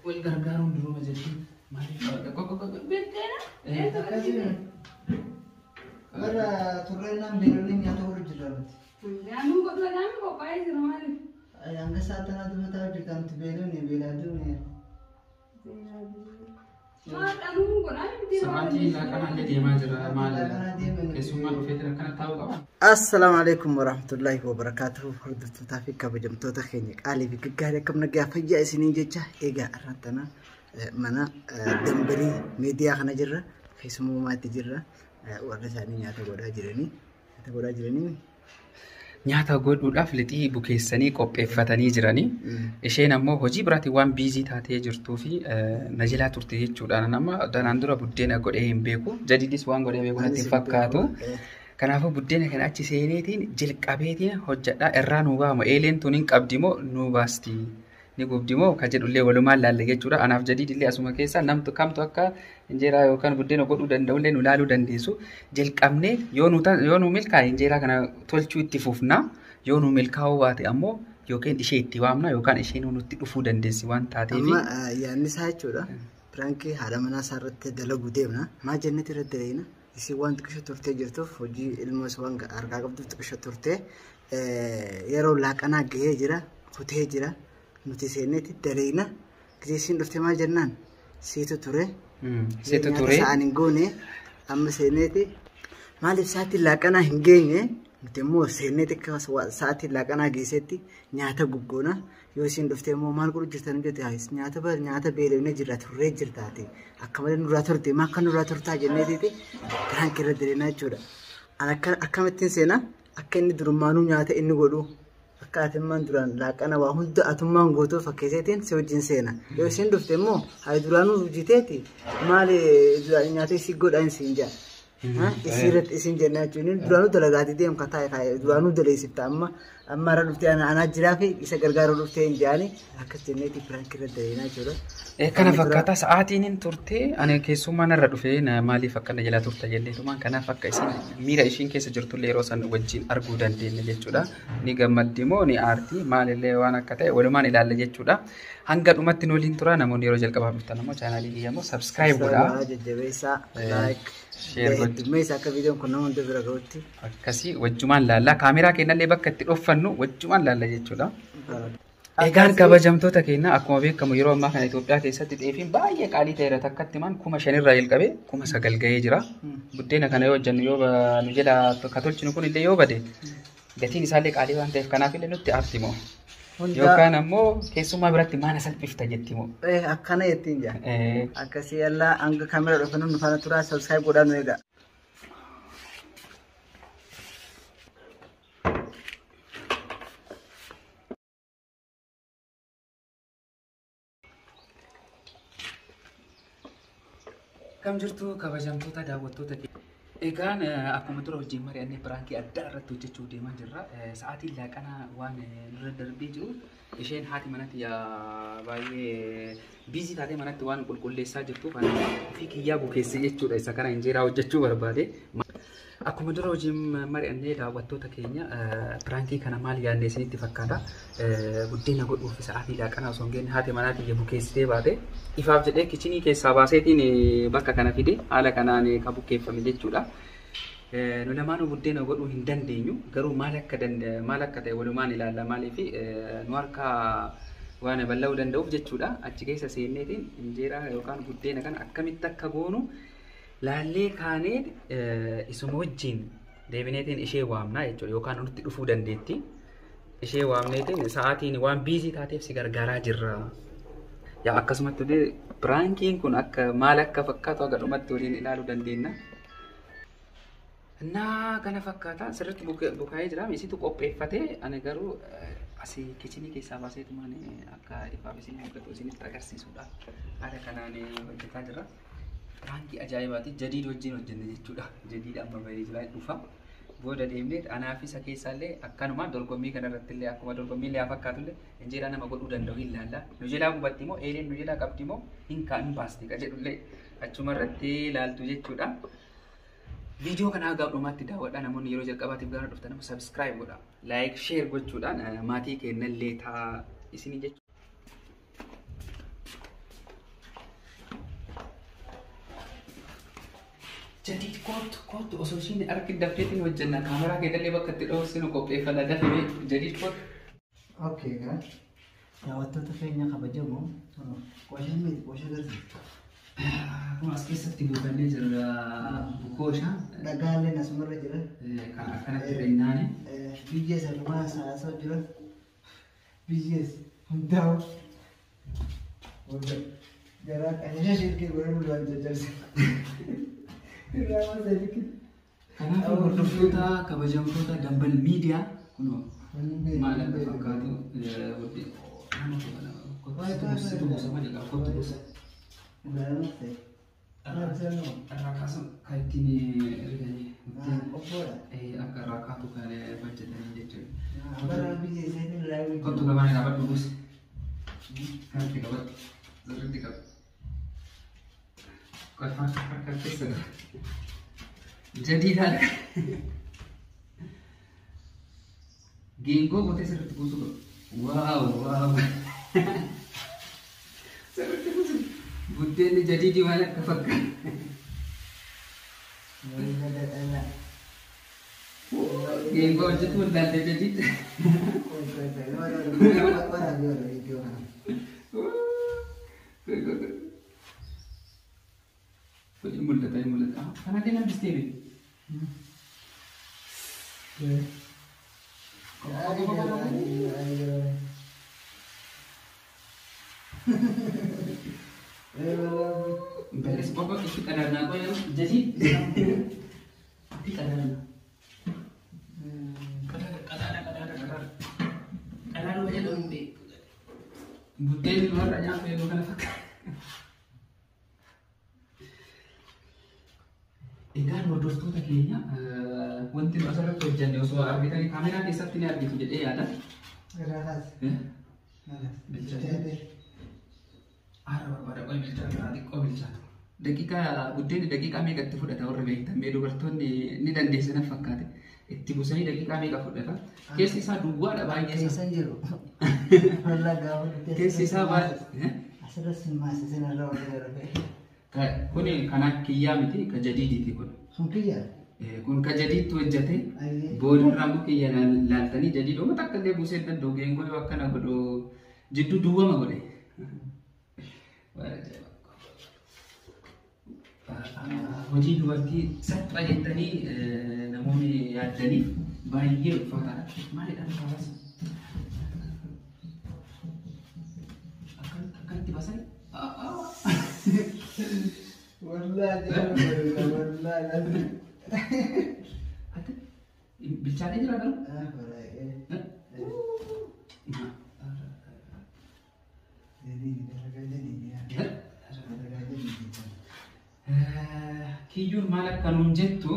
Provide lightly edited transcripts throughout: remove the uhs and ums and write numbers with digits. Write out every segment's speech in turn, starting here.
Wal gargaaruun duruma jechuun maaliif Biddeena? Akkasii warra turreenaan beelonni nyaata godhu jirra nuti. Nyaanni godhu nyaanni qophaa'ee jira maaliif? Hanga sa'a tanaatti mataa hojjetaa nuti beelonni beelaa duune. Maal dhanuu godhaa miti. Sa'aatii laaqanaallee deemaa jira maal keessummaa dhufee jira akkana taa'uu qaba. Assalaamu alaikum warahmatullahi wabarakatuh. Hordoftootaa fi kabajamtoota keenya qaalii fi gaggaarii akkam nagaa fayyaa isiniin jecha egaa har'aan tana mana dambalii miidiyaa kana jirra. Keessummaatti jirra. Warra isaanii nyaata godhaa jiranii. Nyaata godhaa jiranii. Nyaata godhuudhaaf lixii bukeessanii qopheeffatanii jiranii. Isheen ammoo hojii biraatiin waan busy taatee jirtuu fi na jalaa turte jechuudha. Nama danaan dura buddeena godhee hin beeku. Jadiidis waan godhee beeku natti hin fakkaatu. Kanaafuu buddeena kana achi seeneetiin jalqabeetiin hojjedhaa irraa nuu baama. Eeleen tun hin qabdi moo nuu baasti? Ni gubdi moo kan jedhullee walumaan laalle jechuudha. Anaaf jadiidillee asuma keessa namtu kamtu akka injeeraa yookaan buddeena godhuu danda'ullee nu laaluu dandeessu. Jalqabnee yoo nu milkaa'e injeeraa kana tolchuu itti fufna. Yoo nu milkaa'uu baate ammoo yookiin ishee itti waamna yookaan isheen nutti dhufuu dandeessi waan taateef. Amma yaadni isaa jechuudha. Piraankii haadha manaa isaa irratti dalaguu deemna. Maal jennetti irratti dalaina? Isin waan xiqqisho turtee jirtuuf hojii ilmoos waan harkaa qabduuf xiqqisho turtee yeroo laaqanaa gahee jira kutee jira. Nuti seenneetti daleena. Gisee isiin dhuftee maal jennaan siitu ture. Siitu ture. Nyaata sa'aan hin goone amma seenneeti maaliif sa'aatiin laaqanaa hin geenye nuti immoo seenneeti akka sa'aatiin laaqanaa geessetti nyaata guggoona. Yoo isiin dhuftee immoo maal godhu jirtan jette nyaata nyaata beelofnee jirra turree jirtaati. Akka malee nurraa turte maa akka nurraa turtaa jenneetiiti piraankii irra daleenaa jechuudha. Akkamittiin seenaa akka inni durummaanuu nyaata inni godhu. Akka atummaan duraan laaqana waa hunda atummaan gootuu fakkeesseetiin si wajjin seena. Yoo isiin dhufte immoo hayi duraanuu hojjeteeti maali nyaata isii godhaan siin jaa. Isii irratti isiin jenna jechuun duraanuu dalagaatii deemu kan taa'e duraanuu daleessifta amma amma irra dhuftee anaa jiraa fi isa gargaaruu dhuftee hin jaani akkas jenneeti piraankii irra daleenaa jechuudha. Kana fakkaata sa'aatiin hin turte ani keessummaan irra dhufee maaliif akka na jalaa turte jenneetumaan kanaaf akka isin miira ishiin keessa jirtullee yeroo san wajjin arguu dandeenya jechuudha. Ni gammaddi moo ni aarti maalillee waan akka ta'e walumaan ilaalla jechuudha. Hanga dhumatti nu waliin tura namoonni yeroo jalqabaaf dhuftan ammoo chaanaalii kiyya immoo subscribe godhaa. Jajjabeessaa like heddummeessa akka viidiyoon kun nama hunda bira gahutti. Akkasii wajjumaan laalla kaameraa keenyallee bakka itti dhoffannu wajjumaan laalla jechuudha. Egaan kabajamtoota keenya akkuma beekamu yeroo ammaa kana Itoophiyaa keessatti xeefiin baay'ee qaalii ta'eera. Takkatti maan 5,000 irraa jalqabee 9,000 gahee jira. Buddeena kana yoo hojjennu yoo nu jala ka tolchinu kun illee yoo bade gatiin isaallee qaalii waan ta'eef kanaaf illee nutti aarti moo. Yookaan ammoo keessummaa biratti maana salphifta jetti moo. Akkana jettiin jaa. Akkasii yallaa hanga kaameraa dhufannu nu faana turaa subscribe godhaa nu eegaa. Akkam jirtu kabajamtoota daawwattoota keenya. Egaan akkuma dura wajjin mari'annee piraankii addaa irratti hojjechuu deemaa jirra. Sa'aatiin laaqanaa waan nurra darbee jiru isheen haati manatti baay'ee busy taatee manatti waan qulqulleessaa jirtuuf ofii kiyyaa bukeessee jechuudha isa kana injeeraa hojjechuu barbaade. Akkuma dura wajjin mari'annee daawwattoota keenya piraankii kana maal yaadne isinitti fakkaata. Buddeena godhuuf sa'aatii laaqanaa osoo hin geenye haati manaa kiyya bukeessitee baate ifaaf jedhee kichinii keessaa baaseetiin bakka kana fide haala kanaan kan bukeeffame jechuudha. Nu lamaanuu buddeena godhuu hin dandeenyu garuu maal akka ta'e walumaan ilaalla maaliif nu harkaa waan bal'auu danda'uuf jechuudha. Achi keessa seenneetiin injeeraa yookaan buddeena kana akkamitti akka goonu laallee kaanee isuma wajjin deebineetiin ishee waamna jechuudha yookaan nutti dhufuu dandeetti. Ishee waamneetiin sa'aatiin waan busy taateef si gargaaraa jirra. Yaa akkasumatti illee piraankiin kun akka maal akka fakkaatu haga dhumatti waliin ilaaluu dandeenya. Innaa kana fakkaata sirriitti bukaa'ee jira isitu qopheeffatee ani garuu asii kichinii keessaa baaseetumaan akka ifaaf isin mul'atu isinitti agarsiisuudhaaf haala kanaan hojjetaa jirra. Piraankii ajaa'ibaati. Jadiid wajjin hojjenne jechuudha. Jadiid amma bahee jira dhufa. Booda deemnee anaaf isa keessaallee akkanuma dorgommii kanarratti illee akkuma dorgommii illee haa fakkaatullee injeeraa nama godhuu danda'u hin laalla. Nu jalaa gubatti moo eeleen nu jalaa qabdi moo hin baasti ka jedhullee achuma irratti ilaaltu jechuudha. Viidiyoo kana haga dhumaatti daawwadhaa namoonni yeroo jalqabaatiif gara dhuftan immoo subscribe godhaa. Like share gochuudhaan maatii keenyallee ta'a isinii jechuudha. Jadiid kootu kootu osoo ishiin harki dafteetiin hojjenna kaameraa keetallee bakka itti dhoofsinu qopheeffadha dafee jadiid kootu. Okay egaa daawwattoota keenya kabajamoo qooshaan miti qoosha garsiisa. Kun as keessatti buufannee jirra bukoosha. Dhagaalleen asumarra jira. Kan akkanatti reennaani. Biyyees asumaa haasa'aa jira. Biyyees hundaa'u. Garaa qajeelcha shirkii godhan duraan jajjabse. Irraa mata shirkii. Kanaaf hordoftoota kabajamtoota Dambal Miidiyaa kunoo maal akka fakkaatu situ buusa malee kottu buusa. Irraa kaasan kan ittiin riganii akka irraa kaatu kan hojjetanii jechuudha. Kottu gabaan dhaabadhu buusi. Kanatti qabadhu. Sirriitti qabdu. Qofaan harka keessa qaba. Jadiidhaan geengoo qotee sirriitti buusuu qaba. Waaw waaw. Sirriitti buusu. Buddeenni jadiidii maal akka fakkaatu. Geengoo hojjetu wallaallee jadiid. Kun mul'ata ni mul'ata. Kanallee nambistee beeku. Beres pokok itu kadang aku yang jadi itu kadang kadang aja dong di butel luar aja apa yang bukan apa. Egaan hordoftoota keenya wanti nu asirratti hojjenne osoo argitanii kaameraa keessatti ni argitu jedhee yaada. Haara barbaada qoy bilchaatu xiqqoo bilchaatu. Daqiiqaa buddeenni daqiiqaa meeqa itti fudhata warra beektan mee dubartoonni ni dandeessan fakkaate itti buusanii daqiiqaa meeqa fudhata. Keessi isaa duwwaadha baay'ee isaa. Keessan jiru. Keessi isaa baay'ee. Asirratti maasisiin irra wal darbe. Kuni kana kiyyaa miti ka jadiidiiti kun. Sun kiyyaa? Kun ka jadiitti hojjete boodarraa immoo kiyya laaltanii jadiid uummata akka illee buusee danda'u geengoo yoo akkana godhu jidduu duwwama godhe. Hojii dubartii salphaa jettanii namoonni yaaddaniif baay'ee ulfaataadha. Maalidhaan kaas? Akkanatti baasanii? Wallaahi Bilchaatee jira garuu? Kiyyuun maal akka nuun jettu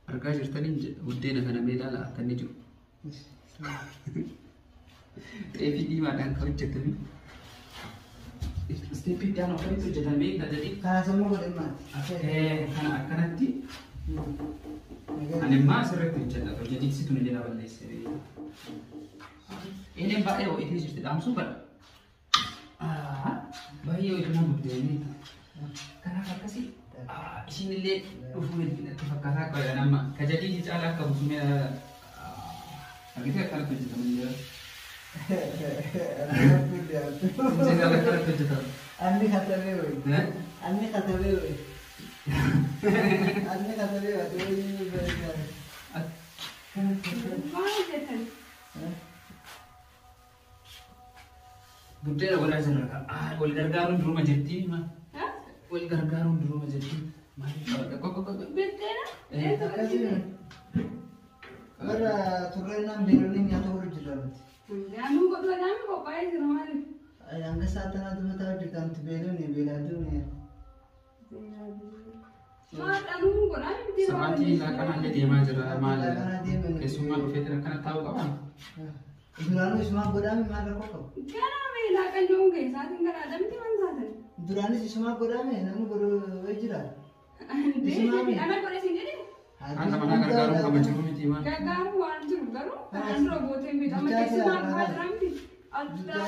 argaa jirtanii buddeena kana mee ilaala akka inni jiru. Xeefii diimaadhaan kan hojjetame. Isteeppii itti aanu akkamitti hojjetame tajaajila? Kana sammuu godhe maati? Kana akkanatti ani immoo asirratti hojjedha. Hojjetiksitu ni jala balleesse. Eeleen baay'ee ho'itee jirti dhaamsuu bara. Baay'ee ho'itu nama buddeenii. Kanaaf akkasii ishiin illee dhufuu itti fakkaataa qaba nama kajadii caalaa akka busumee argitee akkanatti hojjetama jira. Caalaa akkanatti hojjetama. Anni katabee wayi. Anni katabee wayi. Anni katabee wayi. Maal hojjetan? Buddeena godhaa jirra. Wal gargaaruun duruma jirti. Wal gargaaruun duruma jirti. Maaliif qabadha? Buddeena? Akkasii warra turreenaan beelonni nyaata godhu jira nuti. Anuu godhu adaami qophaa'ee jira maaliif? Hanga sa'aatii mataa hojjetan nuti beelonni beelaaduun. Maal anuu godhaa miti. Sa'aatii laaqanaallee deemaa jira. Maal keessummaa dhufee jira akkana taa'uu qabaa? Duraanuu isumaan godhaame maal rakkoo qabu? Ganaa mee laaqan yoon ga'e sa'aatiin gara adamti waan taatan. Duraanis isumaan godhaame namni godhu jira. Ana godhe siin jedhee? Haadha manaa gargaaruun qaba jiru miti maal? Gargaaruu waan jiru garuu kanaan dura gootee miidhama keessumaa dhufaa jira miti. Addaa